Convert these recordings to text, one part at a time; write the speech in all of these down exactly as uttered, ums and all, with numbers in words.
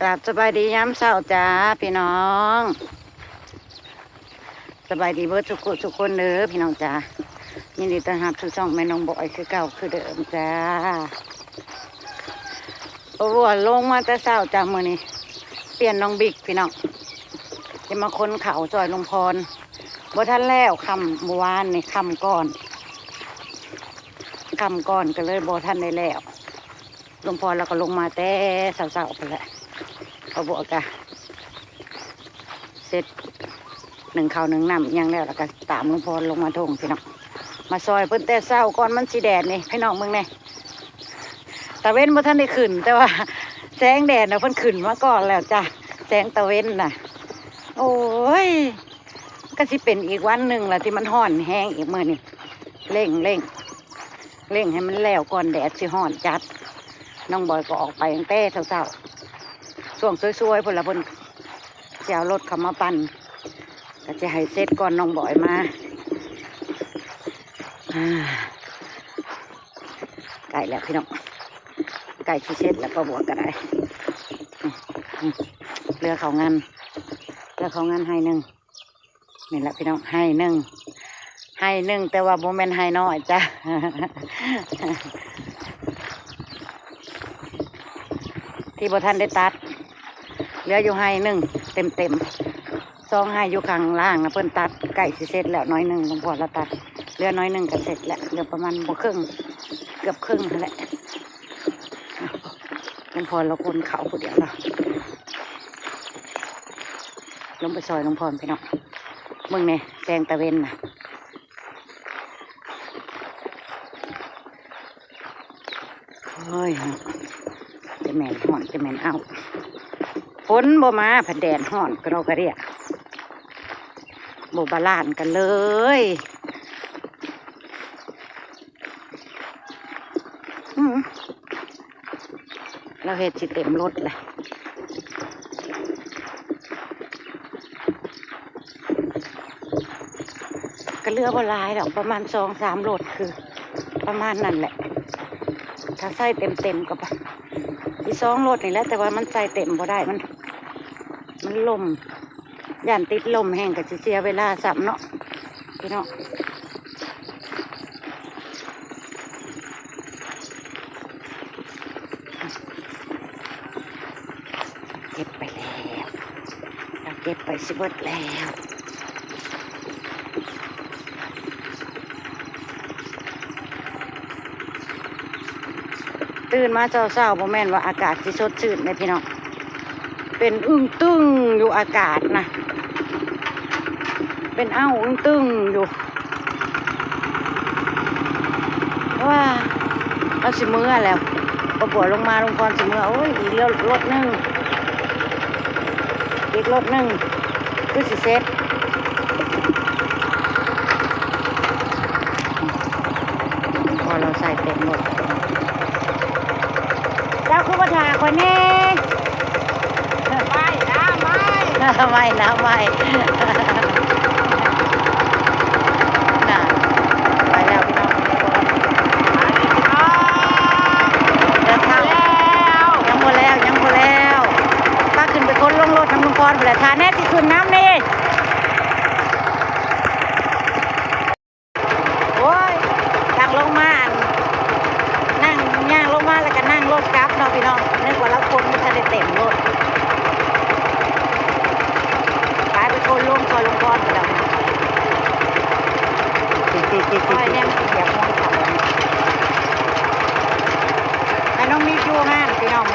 กราบสบายดียามเช้าจ้าพี่น้อง สบายดีเบิดทุกคนทุกคนเด้อพี่น้องจ้า ยินดีต้อนรับสู่ช่องแม่น้องบอยคือเก่าคือเดิมจ้า โอ้โห ลงมาแต่เช้าจ้ามื้อนี้ เปลี่ยนน้องบิ๊กพี่น้อง จะมาขนข้าวซอยลุงพร บ่ทันแล้ว ค่ำเมื่อวานนี่ ค่ำก่อน ค่ำก่อนก็เลยบ่ทันได้แล้ว ลุงพรแล้วก็ลงมาแต่เช้าๆไปแหละ เขาบอกกะเสร็จหนึ่งข้าวหนึ่งน้ำอิหยังแล้ว แล้วก็ตามลุงพรลงมาทงพี่น้อง มาซอยเพิ่นแต่เช้าก่อนมันสิแดดนี่พี่น้องเบิ่งแน่ ตะเว็นบ่ทันได้ขึ้น แต่ว่าแสงแดดน่ะเพิ่นขึ้นมาก่อนแล้วจ้ะ แสงตะเว็นน่ะ โอ้ย ก็สิเป็นอีกวันหนึ่งล่ะที่มันฮ้อนแฮงอีกมื้อนี้ เร่งเร่งเร่งให้มันแล้วก่อนแดดสิฮ้อนจัด น้องบอยก็ออกไปตั้งแต่เช้าๆ ช่วงสวยๆ พุ้นละเพิ่นสิเอารถเข้ามาปั่น ก็สิให้เสร็จก่อนน้องบอยมา อ่า ใกล้แล้วพี่น้อง ใกล้สิเสร็จแล้ว ป้าบัวก็ได้ อืม อืม เหลือข้าวงาน เหลือข้าวงานไฮ่หนึ่ง นี่แหละพี่น้อง ไฮ่หนึ่ง ไฮ่หนึ่ง แต่ว่าบ่แม่นไฮ่น้อยจ้ะ ที่บ่ทันได้ตัด เหลืออยู่ไฮ่หนึ่งเต็มๆ สองไฮ่อยู่ข้างล่างนะ เพิ่นตัดใกล้สิเสร็จแล้วน้อยหนึ่ง ลุงพรละตัด เหลือน้อยหนึ่งก็เสร็จแล้ว เหลือประมาณบ่ครึ่ง เกือบครึ่งนั่นแหละ ลุงพรละขนข้าวผู้เดียวเนาะ ลงไปซอยลุงพรพี่น้อง เบิ่งแน่ แสงตะเว็นน่ะ โอ้ย จะแม่นฮ้อน จะแม่นอ้าว ฝนบ่มา พัดแดดฮ้อน กระดอกกระเดีย บ่บาลานซ์กันเลย อืม เราเฮ็ดสิเต็มรถเลย ก็เหลือบ่หลายดอก ประมาณสองสามรถ คือประมาณนั้นแหละ ถ้าใส่เต็มๆก็ไป อีกสองรถนี่แหละ แต่ว่ามันใส่เต็มบ่ได้ มัน มันลม ย่านติดลมแฮงก็สิเสียเวลาซ้ำเนาะ พี่น้อง เก็บไปแล้ว เราเก็บไปสิเบิดแล้ว ตื่นมาเช้าๆ บ่แม่นว่าอากาศสิสดชื่นเด้พี่น้อง เป็นอึ้งตึงอยู่อากาศนะ เป็นอ้าวอึ้งตึงอยู่ ว้า เอาสิเมือแล้ว ก็ปวดลงมา ลุงพรสิเมือ โอ้ย อีกแล้วรถหนึ่ง อีกรถหนึ่ง คือสิเสร็จ พอเราใส่เต็มหมด เจ้าคือบ่ถ่าข่อยแน่ ไม่นะ ไม่ ไม่นะ ไม่ น่ะ ไปแล้วพี่น้อง เดินทาง ยังบ่แล้ว ยังบ่แล้ว พาขึ้นไปขนลงรถนำลุงพรไปแหละ ถ่าแน่สิขึ้นนำนี่ โอ้ย นั่งลงมาอัน นั่งย่างลงมาแล้วก็นั่งรถกลับเนาะพี่น้อง นึกว่าเราขนบ่ทันได้เต็มรถ ไป ไปขนลงซอยลุงพรไปแล้ว ซอยเนี่ยมันสิเหยียบหัวเขา ให้น้องมิกอยู่ห้านพี่น้อง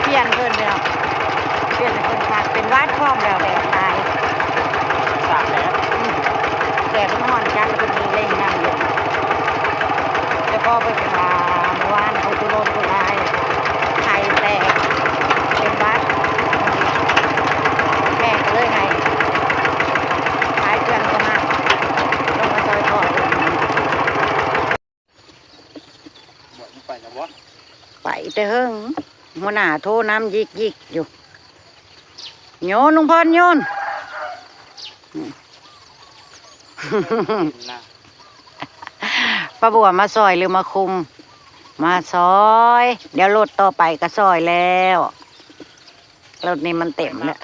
เปลี่ยนเพิ่นพี่น้อง เปลี่ยนให้เพิ่นพัก เป็นหวัดพร้อมแล้ว แดดหลาย สาดแดด อืม แดดมันร้อนจัด แล้วเพิ่นมีเร่งนั่งอยู่ แต่พอเพิ่นว่าเมื่อวานเขาทุรนทุราย ไข้แตก เป็นหวัด แม่ก็เลยให้ขายเครื่องสมัคร ลงมาซอยพ่อเพิ่น บ่ไปนะบ่ ไปแต่เฮิง หัวหน้าโทรนำยิกยิกอยู่ โยน ลุงพร โยน อืม นะ ป้าบัวมาซอยหรือมาคุม มาซอย เดี๋ยวรถต่อไปก็ซอยแล้ว รถนี่มันเต็มแล้ว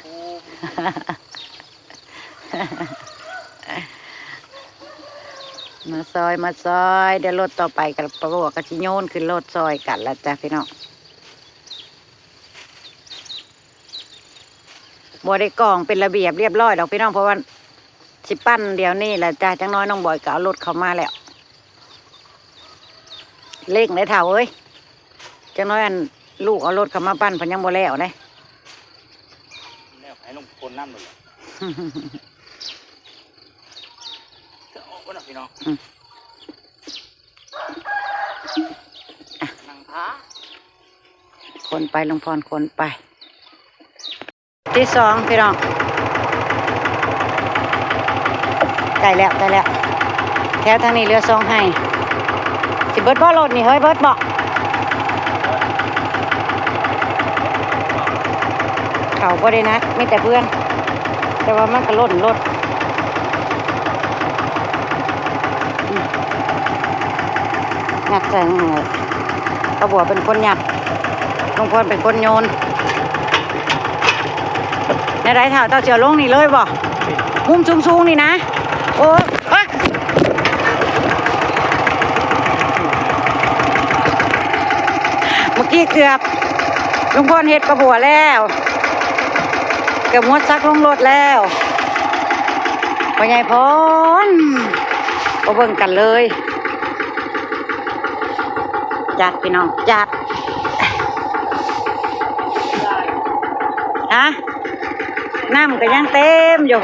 มาซอย มาซอย เดี๋ยวรถต่อไปกับปะบวกก็สิโยนขึ้นรถซอยกันละจ้ะพี่น้อง บ่ได้กองเป็นระเบียบเรียบร้อยดอกพี่น้อง เพราะว่าสิปั้นเดี๋ยวนี้แหละจ้ะ จังน้อยน้องบอยก็เอารถเข้ามาแล้ว เร่งเลยเฒ่าเอ้ย จังน้อยอันลูกเอารถเข้ามาปั้นเพิ่นยังบ่แล้วเด้ แล้วให้ลงคนน้ำเลย จะออกก็นะพี่น้อง อืม นั่งท้า คนไปลุงพร คนไป ที่สองพี่น้อง ใกล้แล้ว ใกล้แล้ว แถวทางนี้เหลือสองไฮ่ สิเบิดบ่รถนี่ เฮ้ย เบิดบ่ เขาบ่ได้หนัก มีแต่เพื่อน แต่ว่ามันก็ล้นรถ อืม งัดใส่มือ ป้าบัวเป็นคนงัด ลุงพลเป็นคนโยน ในไรเฒ่า เจ้าสิเอาลงนี่เลยบ่ มุมสูงๆนี่นะ โอ้ เมื่อกี้เกือบ ลุงพลเฮ็ดป้าบัวแล้ว เกือบหมดซักลงรถแล้ว พ่อใหญ่พร บ่เบิ่งกันเลย จัดพี่น้อง จัด ฮะ น้ำก็ยังเต็มอยู่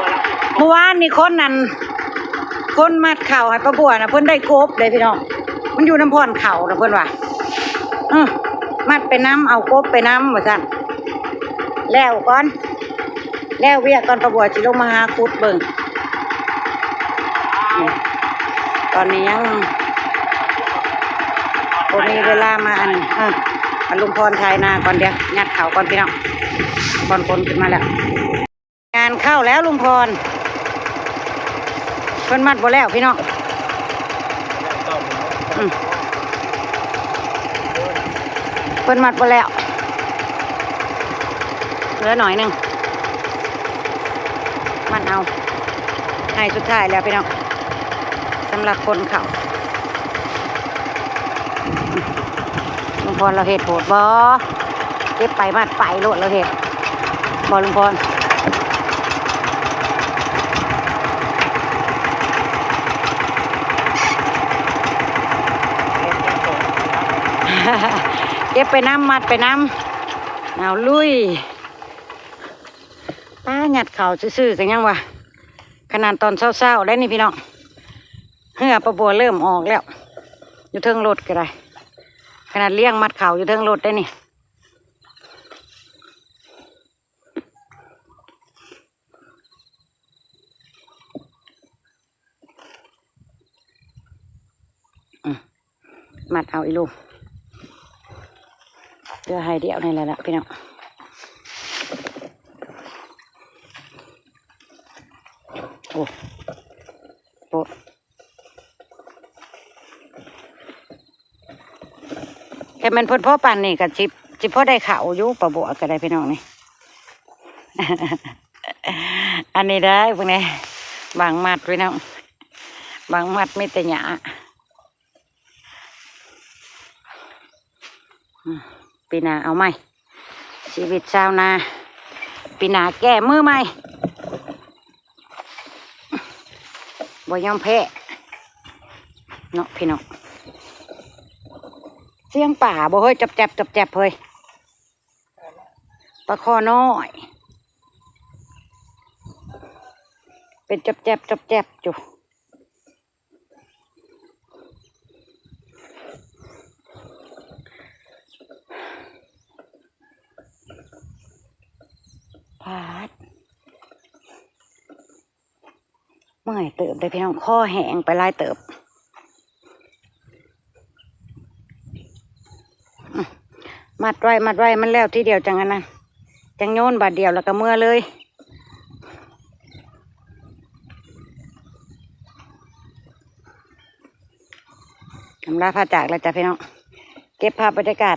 เมื่อวานนี่คนนั่น คนมัดเข่าให้ป้าบัวนะ เพิ่นได้กบเลยพี่น้อง มันอยู่น้ำพรเข่านะเพิ่นว่า อืม มัดไปน้ำ เอากบไปน้ำว่าซั่น แล้วก่อน แล้วเวียกก่อน ป้าบัวสิลงมาหาขุดเบิ่ง อืม ตอนนี้ยังบ่มีเวลามาอัน เออ มาลุงพรไถนาก่อน เดี๋ยวงัดเขาก่อนพี่น้อง ก่อนคนขึ้นมาแล้ว งานเข้าแล้วลุงพร เพิ่นมัดบ่แล้วพี่น้อง อืม เพิ่นมัดบ่แล้ว เหลือหน่อยหนึ่ง มันเอา ไฮ่สุดท้ายแล้วพี่น้อง สำหรับคนเขา ลุงพรเราเฮ็ดโหดบ่ เก็บไปมัดไปโลดเราเฮ็ดบ่ลุงพร เก็บไปน้ำมัดไปน้ำ เอาลุย ป้ายัดเข่าซื่อๆกันยังวะ ขนาดตอนเช้าๆได้นี่พี่น้อง เหื่อป้าบัวเริ่มออกแล้ว อยู่เทิงรถก็ได้ ขนาดเลี้ยงมัดเข่าอยู่เทิงรถได้นี่ อืม มัดเอาอีลูก เหลือไฮ่เดียวนี่แหละละพี่น้อง โอ้ โอ้ แค่มันเพิ่นพอปานนี่ก็สิ สิพอได้ข้าวอยู่ ป้าบัวก็ได้พี่น้องนี่ อันนี้ได้พวกนี้ บางมัดพี่น้อง บางมัดมีแต่หญ้า อืม ปีหน้าเอาใหม่ ชีวิตชาวนา ปีหน้าแก้มือใหม่ บ่ยอมแพ้ เนาะพี่น้อง เสียงป่าบ่เฮ้ย จับแจับจับแจับเฮ้ย ปลาคอน้อย เป็นจับแจับจับแจับอยู่ พาด เมื่อยเติบเลยพี่น้อง คอแห้งไปหลายเติบ มัดไว้ มัดไว้ มันแล้วทีเดียวจังอันนั้น จังโยนบาดเดียวแล้วก็เมือเลย อำลาพาจากแล้วจ้ะพี่น้อง เก็บภาพบรรยากาศ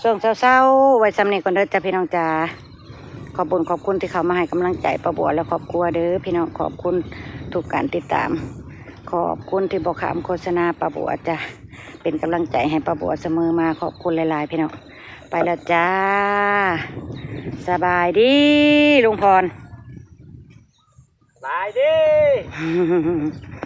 ช่วงเช้าๆไว้ส่ำนี้ก่อนเด้อจ้ะพี่น้องจ้า ขอบบุญขอบคุณที่เข้ามาให้กำลังใจป้าบัวและครอบครัวเด้อพี่น้อง ขอบคุณทุกการติดตาม ขอบคุณที่บ่ข้ามโฆษณาป้าบัวจ้ะ เป็นกำลังใจให้ป้าบัวเสมอมา ขอบคุณหลายๆพี่น้อง ไปแล้วจ้า สบายดีลุงพร สบายดี ส